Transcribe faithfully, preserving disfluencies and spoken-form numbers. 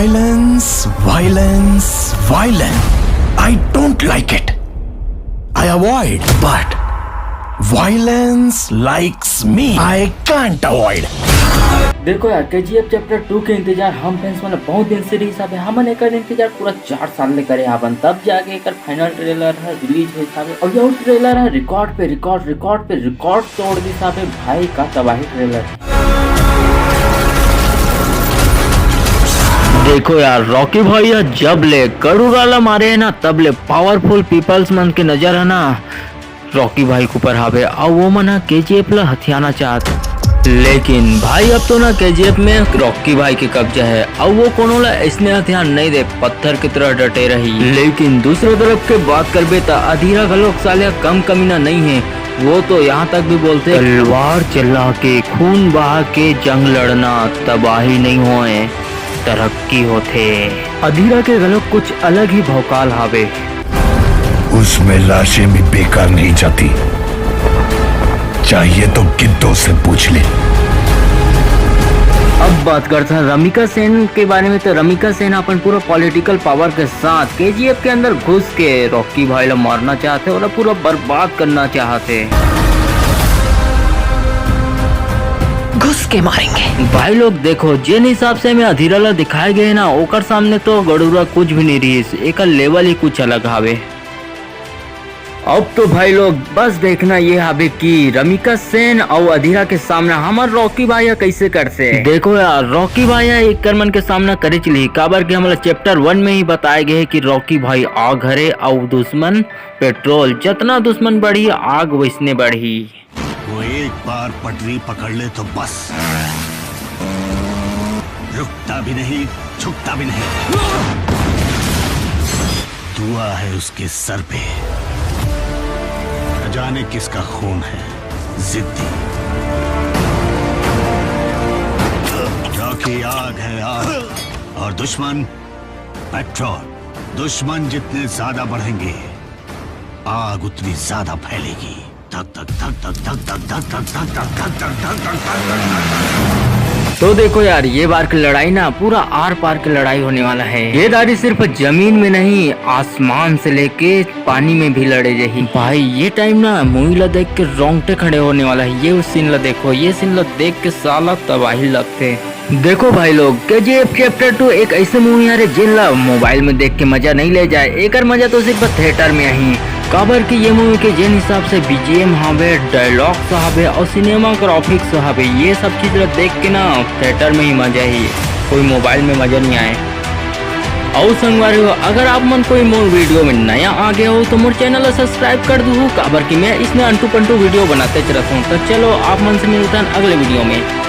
Violence, violence, violence. I don't like it. I avoid, but violence likes me. I can't avoid. देखो यार, KGF chapter two के इंतजार हम fans मन बहुत दिन से रहिस हाबे। हमन एकर इंतजार पूरा चार साल ले करे हाबन, तब जाके एकर फाइनल ट्रेलर ह रिलीज होइस हाबे। और यह ट्रेलर ह रिकॉर्ड पे रिकॉर्ड, रिकॉर्ड पे रिकॉर्ड तोड़ दिस हाबे भाई। का तबाही ट्रेलर। देखो यार, रॉकी भाई ह जब ले गरुड़ा ला मारे हे ना, तब ले पावरफुल पीपल्स मन के नजर ह ना रॉकी भाई के ऊपर हावे, अउ वो मन ह केजीएफ ला हथियाना चाहत। लेकिन भाई, अब तो ना केजीएफ में रॉकी भाई के कब्जा है, अउ वो कोनो ला ऐसने हथियार नहीं दे, पत्थर की तरह डटे रही। लेकिन दूसरे तरफ के बात करबे त अधीरा घलोक साले कम कमीना नहीं है। वो तो यहाँ तक भी बोलते, तलवार चला के, खून बहा के जंग लड़ना तबाही नहीं होए, तरक्की होथे। अधीरा के घलोक कुछ अलग ही भौकाल हावे। उसमें लाशें भी बेकार नहीं जाती, चाहिए तो गिद्धों से पूछ ले। अब बात करता रमिका सेन के बारे में, तो रमिका सेन अपन पूरा पॉलिटिकल पावर के साथ केजीएफ के अंदर घुस के रॉकी भाई ला मारना चाहते और पूरा बर्बाद करना चाहते। घुस के मारेंगे। भाई लोग देखो, जेन हिसाब से हमें अधीरा ला दिखाए गए ना, ओकर सामने तो गरुड़ा कुछ भी नहीं रहिस, एकर लेवल ही कुछ अलग हावे। अब तो भाई लोग बस देखना ये हावे कि रमिका सेन अउ अधीरा के सामना हमर रॉकी भाई ह कैसे करथे। देखो यार, रॉकी भाई ह एकर मन के सामना करे चली, काबर कि हमला चैप्टर वन में ही बताए गए हे कि रॉकी भाई आग हरे अउ दुश्मन पेट्रोल, जतना दुश्मन बढ़ी आग वैसने बढ़ी। वो एक बार पटरी पकड़ ले तो बस, रुकता भी नहीं, झुकता भी नहीं। दुआ है उसके सर पे। न जाने किसका खून है, जिद्दी। क्योंकि आग है आग, और दुश्मन पेट्रोल। दुश्मन जितने ज्यादा बढ़ेंगे, आग उतनी ज्यादा फैलेगी। धक धक धक धक धक धक धक धक धक धक धक धक धक धक धक धक। तो देखो यार, ये बार की लड़ाई ना पूरा आर पार की लड़ाई होने वाला है। ये दारी सिर्फ जमीन में नहीं, आसमान से लेके पानी में भी लड़े जाही। भाई, ये टाइम ना मूवी ला देख के रोंगटे खड़े होने वाला है। ये उस सीन ला देखो, ये सीन ला देख के साला तबाही लगथे। देखो भाई लोग, केजीएफ चैप्टर टू एक ऐसे मूवी हरे जेन ला मोबाइल में देख के मजा नहीं ले जाए, एकर मजा तो सिर्फ थिएटर में ही। काबर कि ये मूवी के जेन हिसाब से बीजीएम हावे, डायलॉग्स हावे और सिनेमाग्राफिक्स हावे, ये सब चीज ला देख के ना थिएटर में ही मजा ही, कोई मोबाइल में मजा नहीं आए। अउ संगवारी हो, अगर आप मन कोई मोर वीडियो में नया आ गए हो तो मोर चैनल ला सब्सक्राइब कर दू, काबर कि मैं इसने अंटू पंटू वीडियो बनाते रहता हूँ। तो चलो, आप मन से मिलता है अगले वीडियो में।